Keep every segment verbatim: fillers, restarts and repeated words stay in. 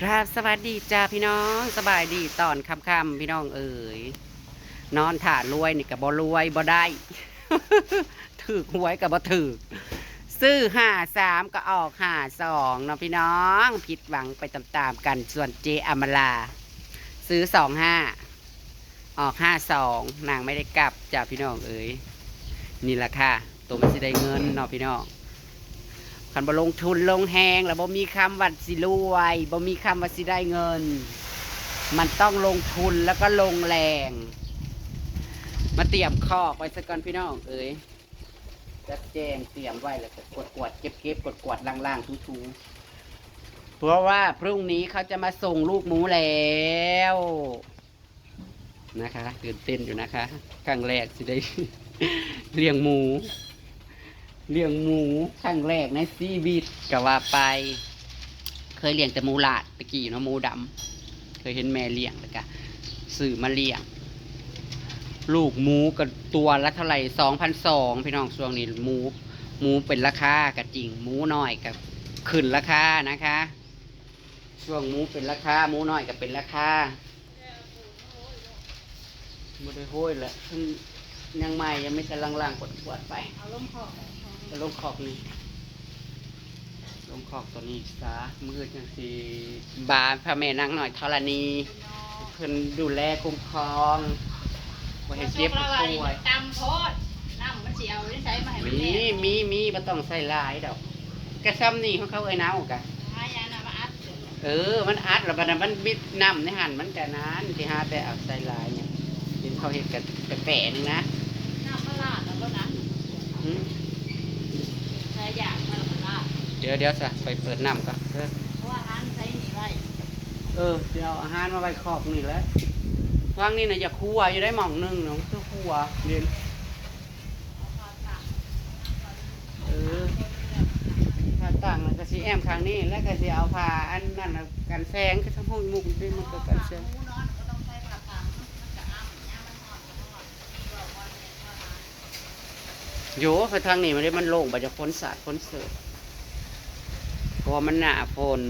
ครับ สวัสดีจ้าพี่น้อง สบายดีตอนค่ำๆพี่น้องเอ๋ย นอนถ่ารวยนี่ก็บ่รวยบ่ได้ ถืกหวยก็บ่ถืก ซื้อห้าสามก็ออกห้าสองเนาะพี่น้อง ผิดหวังไปตามๆกัน ส่วนเจ๊อำมาลา ซื้อสองห้า ออกห้าสอง นางไม่ได้กลับจ้าพี่น้องเอ๋ย นี่แหละค่ะ ตัวมันสิได้เงินเนาะพี่น้อง คันบ่ลงทุนลงแฮงแล้วบ่มีคำว่าสิรวย บ่มีคำว่าสิได้เงิน มันต้องลงทุนแล้วก็ลงแรง มาเตรียมคอกไว้ซะก่อนพี่น้องเอ๋ย จัดแจงเตรียมไว้แล้วก็กวาดๆเก็บๆกวาดๆล้างๆถูๆ เพราะว่าพรุ่งนี้เขาจะมาส่งลูกหมูแล้ว นะคะ ตื่นเต้นอยู่นะคะ ครั้งแรกสิได้ เลี้ยงหมู เลี้ยงหมูครั้งแรกในชีวิตก็ว่าไป เคยเลี้ยงแต่หมูลาดตะกี้เนาะ หมูดำ เคยเห็นแม่เลี้ยงแล้วก็ซื้อมาเลี้ยง ลูกหมูก็ตัวละเท่าไหร่ สองพันสอง พี่น้อง ช่วงนี้หมู หมูเป็นราคาก็จริง หมูน้อยก็ขึ้นราคานะคะ ช่วงหมูเป็นราคา หมูน้อยก็เป็นราคา บ่ได้โห้ยแหละ เพิ่งยังใหม่ ยังไม่ทันล้างๆกวาดๆไป เอาลงคอก เอาลงคอกนี่ ลงคอกตัวนี้ซะ มือจังสิบาพระแม่นางน้อยธรณี เพิ่นดูแลคุ้มครอง บ่ให้เจ็บบ่ป่วย ตำโพด น้ำมันสิเอาไว้ใช้มาให้มัน มี แน่ มี มี บ่ต้องใส่หลายดอก กะซ่ำนี่ของเขาเอ้ยเนาะกะ หายาน้ำมาอัด เออ มันอัดแล้วบัดนั้นมันบิดน้ำในหั่น มันกะนาน สิหาแต่เอาใส่หลายเนี่ย เห็นเขาเฮ็ดกะแปะๆนึงนะ น้ำมาลาดแล้วก็นะ หืม ใช้ยางมาแล้วก็ลาด เดี๋ยว เดี๋ยวซะ ไปเปิดน้ำก่อน เออ เพราะว่าหั่นใส่นี่ไว้ เออ สิเอาอาหารมาไว้คอกนี่แหละ วางนี่น่ะ อยากครัวอยู่ได้หม่องหนึ่งเนาะ คือครัวเย็น เออ ผ้าต่างแล้วก็สิแอมข้างนี้ แล้วก็สิเอาผ้าอันนั้นน่ะกันแสง คือทำห้องมุงด้วย มันก็กันแสง โย คือทางนี้มันได้ มันโล่ง บ่จะฝนสาดฝนเสิร์ฟ เพราะว่ามันหน้าฝน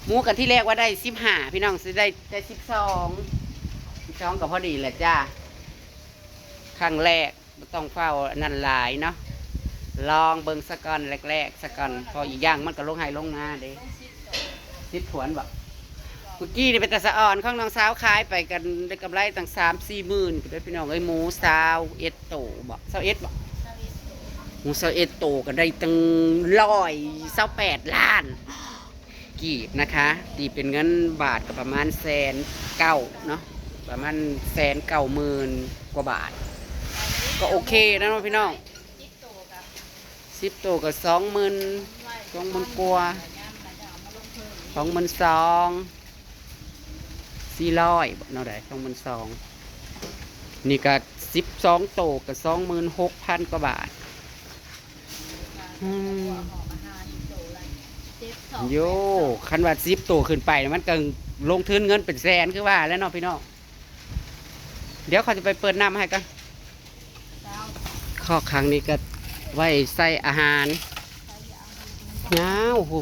หมูกันที่แรกว่าได้สิบห้า พี่น้อง สิได้แต่สิบสอง สิบสองก็พอดีแหละจ้า ครั้งแรก บ่ต้องเฝ้าอันนั้นหลายเนาะ ลองเบิ่งซะก่อน แรกๆซะก่อน เพราะอีกอย่างมันก็ลงไฮ่ลงนาเด้ สิบถ้วนบ่ เมื่อกี้นี่เป็นตาสะอ่อนของน้องสาว ขายไปกันได้กำไรตั้งสามสี่หมื่น พุ้นเด้อพี่น้องเอ้ย หมูซาวเอ็ดโตบ่ ซาวเอ็ดบ่ หมูซาวเอ็ดโตก็ได้ตั้งร้อยซาวแปดล้าน กีบนะคะ ตีเป็นเงินบาทก็ประมาณแสนเก้าเนาะ ประมาณแสนเก้าหมื่นกว่าบาท ก็โอเคนะเนาะพี่น้อง สิบโตก็สองหมื่น สองหมื่นกว่า สองหมื่นสอง สี่ร้อยบ่ เนาะได้ สองหมื่นสอง นี่ก็สิบสองโตก็สองหมื่นหกพันกว่าบาท อืม โย คันว่าสิบโตขึ้นไป มันก็ลงทุนเงินเป็นแสนคือว่าแล้วเนาะพี่น้อง เดี๋ยวเขาจะไปเปิดน้ำให้กัน คอกครั้งนี้ก็ไว้ใส่อาหาร ยาวโห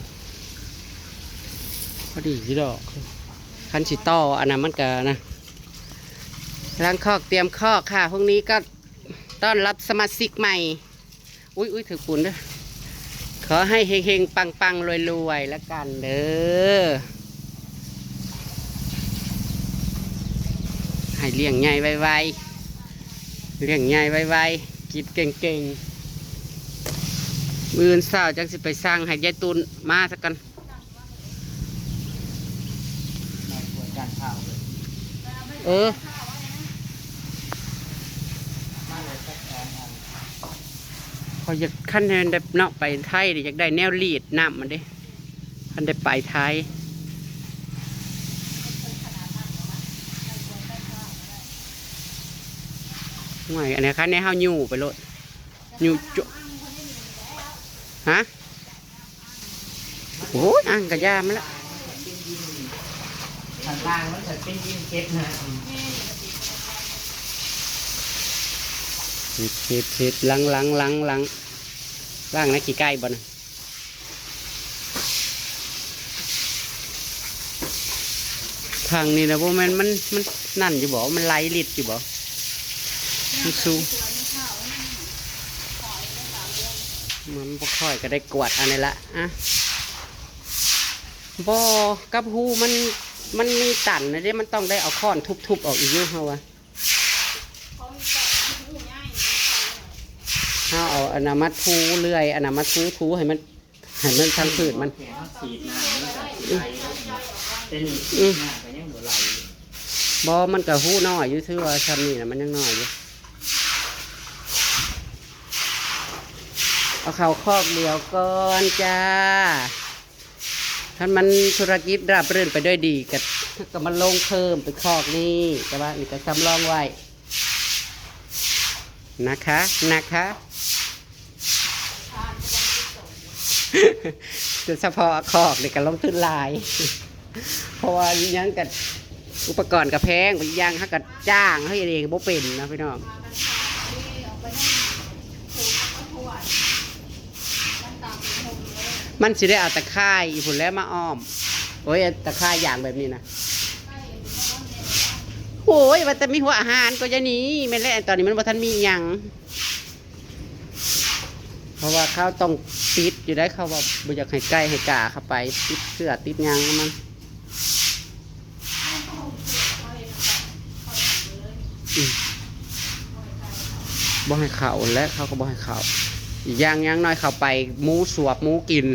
พอดีอยู่ดอก คันสิต่ออันนั้นมันก็นะ ล้างคอกเตรียมคอกค่ะ พรุ่งนี้ก็ต้อนรับสมาชิกใหม่ อุ๊ย อุ๊ย ถือปูนเด้อ ขอให้เฮงๆ ปังๆ รวยๆ แล้วกันเด้อ ให้เลี้ยงใหญ่ไวๆ เลี้ยงใหญ่ไวๆ กินเก่งๆ มื้ออื่นเช้าจังสิไปสั่งให้ยายตูนมาซะก่อน เออ ข้อยอยาก คันแม่นได้เนาะ ไปไทยนี่อยากได้แนวรีดน้ำมันเด้ คันได้ไปไทย ห่วย อันนี้คันนี้เฮาอยู่ไปโลด อยู่จุ ฮะ โอ้ย อ่างกะยามันละ ข้างล่างมันจะเป็นดินเก็บน้ำ เฮ็ด เฮ็ด เฮ็ด ล้าง ล้าง ล้าง ล้าง ล้างนะ ขี้ไก่บ่นะ เ ข้างนี้นะ บ่แม่นมัน มันนั่นอยู่บ่ มันไหลลิดอยู่บ่ มันสูง มันบ่ค่อยก็ได้กวาดอันนี้ละ อ่ะ บ่ กับฮูมัน มันมีตันนะเด้ มันต้องได้เอาค้อนทุบๆออกอีกอยู่ เฮาว่า เฮาเอาอันนั้นมาถูเลื่อย อันนั้นมาถูๆให้มัน ให้มันพังผืดมัน แขนเขาฉีดน้ำมันก็สิไหลลงมา แต่นี่ฉีดน้ำก็ยังบ่ไหล บ่ มันก็ฮูน้อยอยู่ ถือว่าซ่ำนี่นะ มันยังน้อยอยู่ เอาเข้าคอกเดียวก่อนจ้า คันมันธุรกิจราบรื่นไปด้วยดี ก็ ก็มาลงเพิ่มเป็นคอกนี้ แต่ว่านี่ก็สำรองไว้ นะคะ นะคะ แต่เฉพาะคอกนี่ก็ลงทุนหลาย เพราะว่ายังกับอุปกรณ์ก็แพง อีกอย่างเฮาก็จ้างเฮาเฮ็ดเองบ่เป็นนะพี่น้อง มันสิได้เอาตะข่ายอีกพุ้นแหละมาอ้อม โอ้ย ตะข่ายยางแบบนี้นะ โอ้ย ว่าแต่มีหัวอาหารก็จะหนี แม่นแล้ว ตอนนี้มันบ่ทันมีหยัง เพราะว่าเขาต้องติดอยู่ได้ เขาว่าบ่อยากให้ไก่ให้กาเข้าไป ติดเสื้อติดหยังมัน อืม บ่ให้เข้าและ เขาก็บ่ให้เข้า อีกอย่าง อย่างน้อยเข้าไป หมูสวบ หมูกิน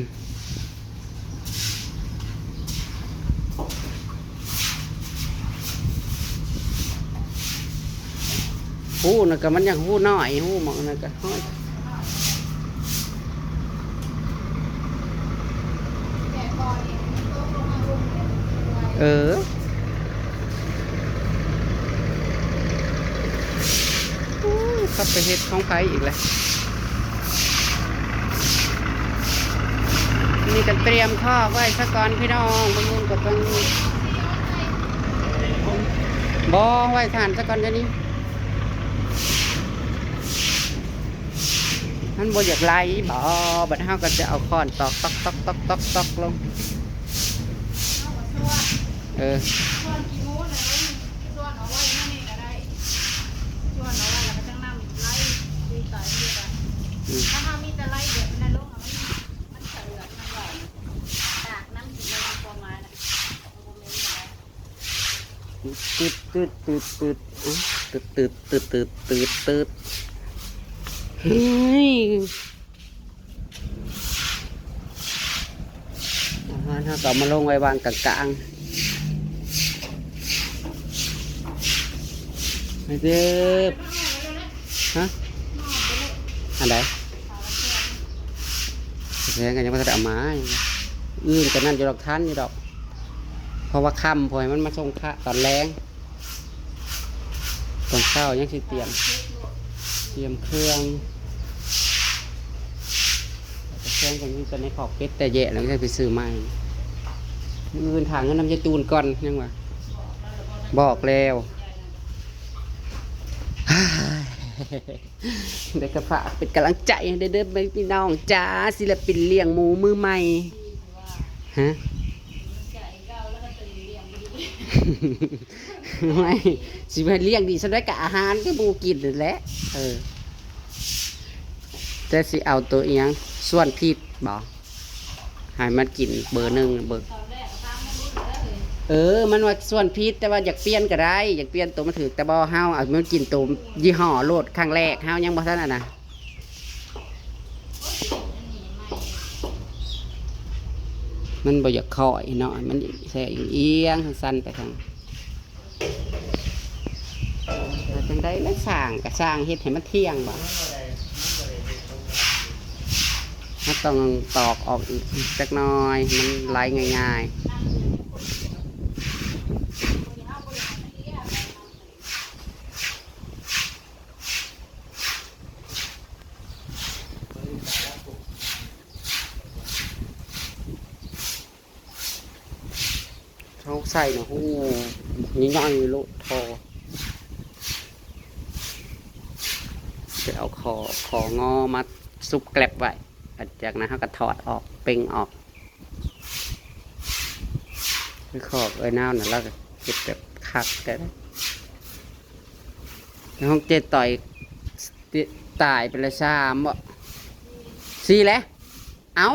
ฮู้นะก็มันยังฮู้น้อย ฮู้หม่องนั้นก็น้อย เออ อุ้ย เขาไปเฮ็ดของไผอีกแล้ว นี่ก็เตรียมคอกไว้ซะก่อนพี่น้อง มื้ออื่นก็ต้อง บ่ ไว้ถ่านซะก่อนเดี๋ยวนี้ มันบ่อยากไหลบ่ บัดเฮาก็จะเอาค้อนตอก ตอก ตอก ตอก ตอก ตอกลง เออ ส่วนขี้หมูน่ะลง ส่วนเอาไว้นั่นนี่ก็ได้ ส่วนเอาไว้แล้วก็จั่งนำไล่ดีตายเฮ็ดอ่ะ อืม ถ้าเฮามีแต่ไล่แบบนั้นลงอะ มัน มันเฉลือน มันไหว ตากน้ำกินแล้วมันบ่มานะ มันบ่เหม็นอะไร ตึ๊ด ตึ๊ด ตึ๊ด ตึ๊ด ตึ๊ด อ่ะ ตึ๊ด ตึ๊ด ตึ๊ด ตึ๊ด ตึ๊ด ตึ๊ด เฮ้ย อาหารเฮาก็เอามาลงไว้วางกลางๆ มาเด้อ ฮะ อันใด แพงก็ยังบ่ทันได้เอามา อื่นก็นั่นอยู่ดอก ทันอยู่ดอก เพราะว่าค่ำ พอให้มันมาส่งคะตอนแลง ตอนเช้ายังสิเตรียม เตรียมเครื่อง เครื่องก็มีแต่ในคอกเป็ดแต่แยะแล้วก็ไปซื้อใหม่ มื้ออื่นถามเงินนำยายตูนก่อน ยังวะ บอกแล้ว เดี๋ยวก็ฝากเป็นกำลังใจให้เด้อพี่น้องจ้า ศิลปินเลี้ยงหมูมือใหม่ ฮะ ไม่ สิไปเลี้ยงดีซะด้วยกับอาหารที่หมูกินนั่นแหละ เออ แต่สิเอาตัวอิหยัง ส่วนผิดบ่ ให้มันกินเบอร์หนึ่งเบอร์ เออ มันว่าส่วนผิด แต่ว่าอยากเปลี่ยนก็ได้ อยากเปลี่ยนตัวมันถือ แต่บ่เฮาเอามันกินตัวยี่ห้อโลด ครั้งแรก เฮายังบ่ทันอันนะ มันบ่อยากค่อยเนาะ มันแซ่เอียงๆ สั้นไปทาง แต่จังใด๋ละ สร้างก็สร้างเฮ็ดให้มันเที่ยงบ่ มันต้องตอกออกอีกจักหน่อย มันไหลง่ายๆ เขาใส่นะ หู ใหญ่ๆ โลด ทอ จะเอาขอ ของอมาซุบแกลบไว้ จากนั้นเขาก็ถอดออก เป่งออก คือขอกเอ้ยนาวน่ะ แล้วก็ เก็บแบบคักแต่ในห้องเจ๊ต่อยตายไปละสามบ่ สี่แล้ว เอ้า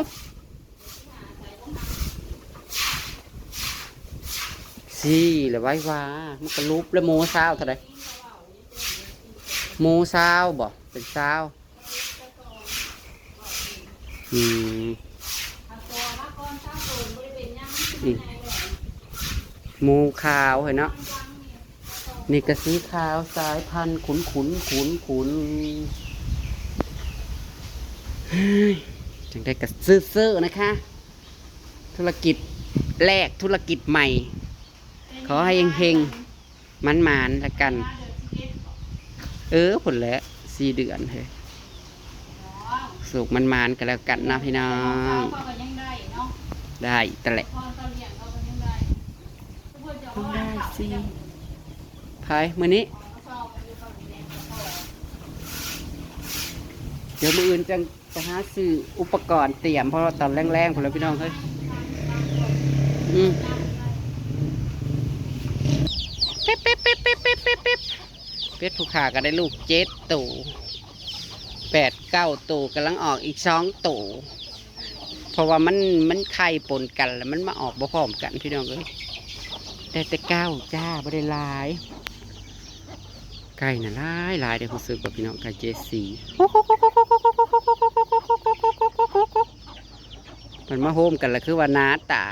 สี่แล้วไว้ว่า มันกระลุบแล้วหมูซาวเท่าไหร่ หมูซาวบ่ เป็นซาว อืม อืม หมูขาวเห็นเนาะ นี่ก็สีขาวสายพันธุ์ขุนขุนขุนขุน เฮ้ย จังได้ก็ซื้อๆนะคะ ธุรกิจแรก ธุรกิจใหม่ ขอให้เฮงๆ มันๆละกัน เออ ผลแล้ว สี่เดือนเฮ้ย สุกมันๆกันแล้วกันนะพี่น้อง ได้แต่แหละ ได้สิ พายมื้อนี้ เดี๋ยวมื้ออื่นจังไปหาซื้ออุปกรณ์เตรียม เพราะว่าตอนแรงๆ พอแล้วพี่น้องเฮ้ย อืม ปิ๊บปิ๊บปิ๊บปิ๊บปิ๊บปิ๊บปิ๊บ เป็ดผู้ขาก็ได้ลูกเจ็ดตัว แปดเก้าตัว กำลังออกอีกสองตัว เพราะว่ามัน มันไข่ปนกัน แล้วมันมาออกบ่พร้อมกันพี่น้องเอ้ย ได้แต่เก้าจ้า บ่ได้หลาย ไก่น่ะหลายหลายเด้อ รู้สึกว่าพี่น้อง ไก่เจดสี มันมาโฮมกันแล้วคือว่าหนาตา